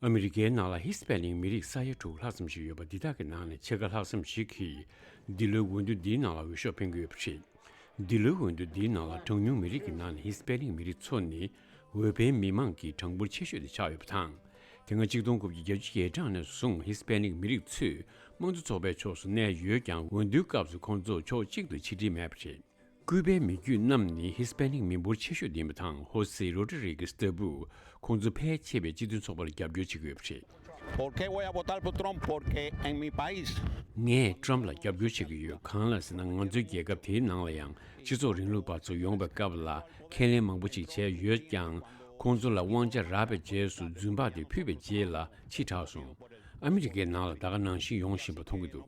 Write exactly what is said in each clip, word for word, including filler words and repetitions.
ཨ་མི་རི་ཀའི་ནང་ལ་ཧི་སི་པེ་ནིག་མི་རིགས་ས་ཡ་དྲུག་ལྷག་ཙམ་ཞིག་ཡོད་པ་འདི་དག་གི་ནང་ནས་ཕྱེད་ཀ་ལྷག་ཙམ་ཞིག་གིས་འདི་ལོའི་འོས་བསྡུ་འདིའི་ནང་ལ་འོས་ཤོག་འཕེན་གྱི་ཡོད་པ་རེད། འདི་ལོའི་འོས་བསྡུ་འདིའི་ནང་ལ་གྲངས་ཉུང་མི་རིགས་ཀྱི་ནང་ནས་ཧི་སི་པེ་ནིག་མི་རིགས་ཚོ་ནི་འོས་འཕེན་མི་མང་གི་གྲངས་འབོར་ཆེ་ཤོས་དེ་ཆགས་ཡོད་པ་དང་། དེ་སྔ་ཆིག་སྟོང་དགུ་བརྒྱ་བརྒྱད་ཅུ་གྱ་གྲངས་ནས་བཟུང་ཧི་སི་པེ་ནིག་མི་རིགས་ཚོས་དམངས་གཙོ་ཚོགས་པའི་ཕྱོགས་སུ་གནས་ཡོད་ཀྱང་། འོས་བསྡུའི་སྐབས་སུ་ཁོང་ཚོ་ཕྱོགས་གཅིག་ཏུ་ཆིག་སྒྲིལ་མེད་པ་རེད། ཀུའུ་པའི་མི་རྒྱུད་རྣམས་ནི་ཧི་སི་པེ་ནིག་མི་འབོར་ཆེ་ཤོས་ཡིན་པ་དང་། ཧོ་སེ་རོ་ཏྲི་རི་གིས་ལྟ་བུ་ཁོང་ཚོ་ཕལ་ཆེ་བས་སྤྱི་མཐུན་ཚོགས་པར་རྒྱབ་སྐྱོར་བྱེད་ཀྱི་ཡོད་པ་རེད། ¿Por qué voy a votar por Trump? Porque en mi país. ངས་ཏྲམ་ལ་རྒྱབ་སྐྱོར་བྱེད་ཀྱི་ཡོད། གང་ལ་ཟེར་ན། ང་ཚོའི་རྒྱལ་ཁབ་དེའི་ནང་ལ་ཡང་སྤྱི་ཚོགས་རིང་ལུགས་པ་ཚོ་ཡོང་བའི་སྐབས་ལ་ཁས་ལེན་མང་པོ་ཞིག་བྱས་ཡོད་ཀྱང་། ཁོང་ཚོ་ལ་དབང་ཆ་རག་པའི་རྗེས་སུ་རྫུན་ཕག་དེ་ཕུད་པའི་རྗེས་ལ་ཕྱི་དྲགས་སོང་། ཨ་མི་རི་ཀའི་ནང་ལ་ད་ག་ནང་བཞིན་ཡོང་བཞིན་པ་མཐོང་གི་འདུག།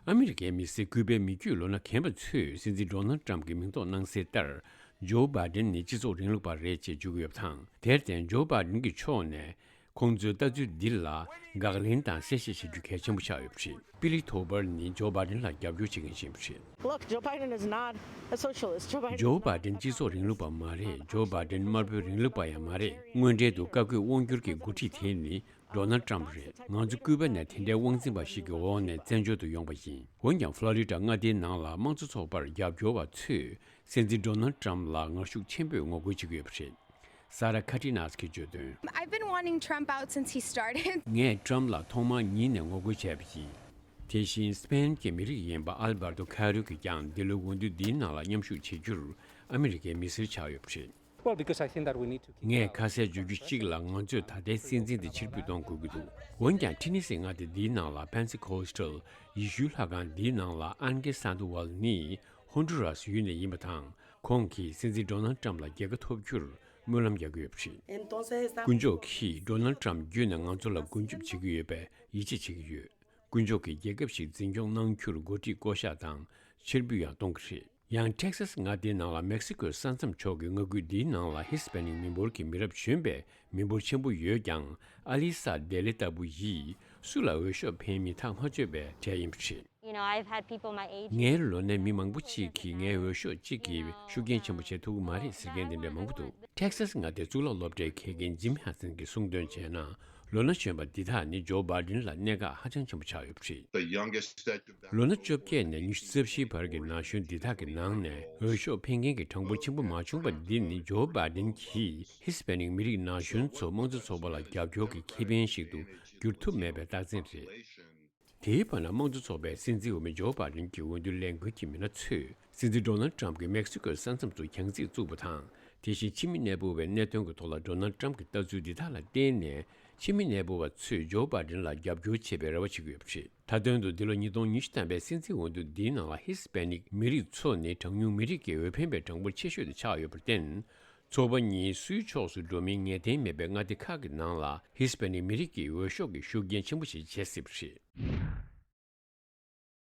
ཨ་མི་རི་ཀའི་མི་སེར་ཀུའུ་པའི་མི་རྒྱུད་ལོ་ན་རྒན་པ་ཚོས་སྲིད་འཛིན་ཌོ་ནལ་ཏྲམ་གྱི་མིང་འདོགས་གནང་གསལ་ལྟར། ཇོ་བྷའི་ཌེན་ནི་སྤྱི་ཚོགས་རིང་ལུགས་པ་རེད་ཅེས་བརྗོད་ཀྱི་ཡོད་པ་དང་། དེར་བརྟེན་ཇོ་བྷའི་ཌེན་གྱི་ཕྱོགས་ནས་ཁོང་ཚོའི་ལྟ་ཚུལ་འདི་ལ་དགག་ལན་དང་གསལ་བཤད་བྱེད་རྒྱུ་གལ་ཆེན་པོ་ཆགས་ཡོད་པ་རེད། པི་ལི་ཐོ་བར་ནི་ཇོ་བྷའི་ཌེན་ལ་རྒྱབ་སྐྱོར་བྱེད་མཁན་ཞིག་ཡིན་པ་རེད། Look, Joe Biden is not a socialist. Joe Biden. ཇོ་བྷའི་ཌེན་སྤྱི་ཚོགས་རིང་ལུགས་པ་མ་རེད། ཇོ་བྷའི་ཌེན་དམར་པོའི་རིང་ལུགས་པ་ཡང་མ་རེད། དངོས་འབྲེལ་དུ་བཀའ་བཀོད་དབང་སྒྱུར་གྱི་འགོ་ཁྲིད་དེ་ནི་ཌོ་ནལ་ཏྲམ་རེད། ང་ཚོ་ཀུའུ་པ་ནས་དེ་འདྲའི་དབང་འཛིན་པ་ཞིག་གི་འོག་ནས་བཙན་བྱོལ་དུ་ཡོང་བ་ཡིན། འོན་ཀྱང་ཕློ་རི་ཌ་མངའ་སྡེའི་ནང་ལ་དམངས་གཙོ་ཚོགས་པར་རྒྱབ་སྐྱོར་བ་ཚོས་སྲིད་འཛིན་ཌོ་ནལ་ཏྲམ་ལ་ངར་ཤུགས་ཆེན་པོས་ངོ་རྒོལ་བྱེད་ཀྱི་ཡོད་པ་རེད། ས་ར་ཁ་ཏྲི་ནཱས་ཀྱིས་བརྗོད་དོན། I've been wanting Trump out since he started. ངས་ཏྲམ་ལ་ཐོག་མར་ཉིད་ནས་ངོ་རྒོལ་བྱས་པ་ཡིན། དེ་བཞིན་སི་པེན་གྱི་མི་རིགས་ཡིན་པ་ཨལ་བར་ཏོ་ཁ་རུ་གིས་ཀྱང་འདི་ལོའི་འོས་བསྡུ་འདིའི་ནང་ལ་མཉམ་ཞུགས་བྱེད་རྒྱུར་ཨ་མི་རི་ཀའི་མི་སེར་ཆགས་ཡོད་པ་རེད། Well, because I think that we need to keep ངས་ཁ་གསལ་བརྗོད་རྒྱུ་གཅིག་ལ། ང་ཚོས་ད་ལྟའི་སྲིད་འཛིན་དེ་ཕྱིར་འབུད་གཏོང་དགོས་ཀྱི་འདུག། འོན་ཀྱང་ཐི་ནི་སི་མངའ་སྡེ་འདིའི་ནང་ལ་པེན་སི་ཁོ་སི་ཊལ་ཡེ་ཤུའི་ལྷ་ཁང་འདིའི་ནང་ལ་ཨན་ཀེ་སན་དུ་ཝལ་ནི་ཧོན་ཌུ་རཱ་སི་ཡུལ་ནས་ཡིན་པ་དང་། ཁོང་གིས་སྲིད་འཛིན་ཌོ་ནལ་ཏྲམ་ལ་རྒྱལ་ཁ་ཐོབ་རྒྱུར་སྨོན་ལམ་རྒྱག་གི་ཡོད་པ་རེད། Entonces, esta- དཀོན་མཆོག་གིས་ཌོ་ནལ་ཏྲམ་བརྒྱུད་ནས་ང་ཚོ་ལ་མགོན་སྐྱབས་བྱེད་ཀྱི་ཡོད་པས་ཡིད་ཆེས་བྱེད་ཀྱི་ཡོད། དཀོན་མཆོག་གིས་རྒྱལ་ཁབ་ཞིག་འཛིན་སྐྱོང་གནང་རྒྱུར་འགོ་ཁྲིད་བསྐོ་གཞག་དང་ཕྱིར་འབུད་ཡང་གཏོང་གི་རེད། ཡང་ཊེག་སཱས་མངའ་སྡེའི་ནང་ལ་མེག་སི་ཀོའི་ས་མཚམས་ཕྱོགས་ཀྱི་མངའ་ཁུལ་འདིའི་ནང་ལ་ཧི་སི་པེ་ནིག་མི་འབོར་གྱི་མི་རབས་གཞོན་པའི་མི་འབོར་ཆེན་པོ་ཡོད་ཀྱང་། ཨ་ལི་ས་དེ་ལེ་ལྟ་བུ་ཡིས་སུ་ལ་འོས་ཤོག་འཕེན་མིན་ཐག་མ་ཆོད་པའི་གྲས་ཡིན་པ་རེད། You know, I've had people my age. ངའི་ལོ་ནའི་མི་མང་པོ་ཅིག་གིས་ངའི་འོས་ཤོག་གཅིག་གིས་ཤུགས་རྐྱེན་ཆེན་པོ་བྱེད་ཐུབ་ཀྱི་མ་རེད་ཟེར་མཁན་དེ་འདྲ་མང་པོ་འདུག། ཊེག་སཱས་མངའ་སྡེའི་གཙུག་ལག་སློབ་གྲྭའི་དགེ་རྒན་ཇིམ་ཧན་སན་གྱིས་གསུངས་དོན་བྱས་ན། ལོ་ན་གཞོན་པ་འདི་དག་ནི་ཇོ་བྷའི་ཌེན་ལ་གནད་འགག་ཧ་ཅང་ཆེན་པོ་ཆགས་ཡོད་པ་རེད། The youngest age of that ལོ་ན་བཅོ་བརྒྱད་ནས་ཉི་ཤུ་རྩ་བཞིའི་བར་གྱི་ན་གཞོན་འདི་དག་གི་ནང་ནས་འོས་ཤོག་འཕེན་མཁན་གྱི་གྲངས་འབོར་ཆེན་པོ་མ་བྱུང་བ་འདི་ནི་ཇོ་བྷའི་ཌེན་གྱིས་ཧི་སི་པེ་ནིག་མི་རིགས་ན་གཞོན་ཚོ་དམངས་གཙོ་ཚོགས་པ་ལ་རྒྱབ་སྐྱོར་གྱི་ཁེ་ཕན་ཞིག་ཏུ་འགྱུར་ཐུབ་མེད་པའི་རྟགས་མཚན་རེད། དེའི་བར་ན་དམངས་གཙོ་ཚོགས་པའི་སྲིད་འཛིན་འོས་མི་ཇོ་བྷའི་ཌེན་གྱི་འོས་བསྡུ་ལས་འགུལ་གྱི་མི་སྣ་ཚོས་སྲིད་འཛིན་ཌོ་ནལ་ཏྲམ་གྱིས་མེག་སི་ཀོའི་ས་མཚམས་སུ་གྱང་རྩིས་བཙུགས་པ་དང་། དེ་བཞིན་ཕྱི་མི་གནས་སྤོ་བའི་གནད་དོན་གྱི་ཐོག་ལ་ཌོ་ནལ་ཏྲམ་གྱི་ལྟ་ཚུལ་འདི་དག་ལ་བརྟེན་ནས་ཕྱི་མི་གནས་སྤོ་བ་ཚོས་ཇོ་བྷའི་ཌེན་ལ་རྒྱབ་སྐྱོར་བྱེད་པའི་རེ་བ་བྱེད་ཀྱི་ཡོད་པ་རེད། མཐའ་དོན་དུ་འདི་ལོ་ཉིས་སྟོང་ཉི་ཤུ་ཐམ་པའི་སྲིད་འཛིན་འོས་བསྡུ་འདིའི་ནང་ལ་ཧི་སི་པེ་ནིག་མི་རིགས་ཚོ་ནི་གྲངས་ཉུང་མི་རིགས་ཀྱི་འོས་འཕེན་པའི་གྲངས་འབོར་ཆེ་ཤོས་དེ་ཆགས་ཡོད་པར་བརྟེན། ཚོགས་པ་གཉིས་སུའི་ཕྱོགས་སུ་འགྲོ་མིན་ངེས་གཏན་མེད་པའི་མངའ་སྡེ་ཁག་གི་ནང་ལ་ཧི་སི་པེ་ནིག་མི་རིགས་ཀྱི་འོས་ཤོག་གི་ཤུགས་རྐྱེན་ཆེན་པོ་ཞིག་བྱེད་སྲིད་པ་རེད།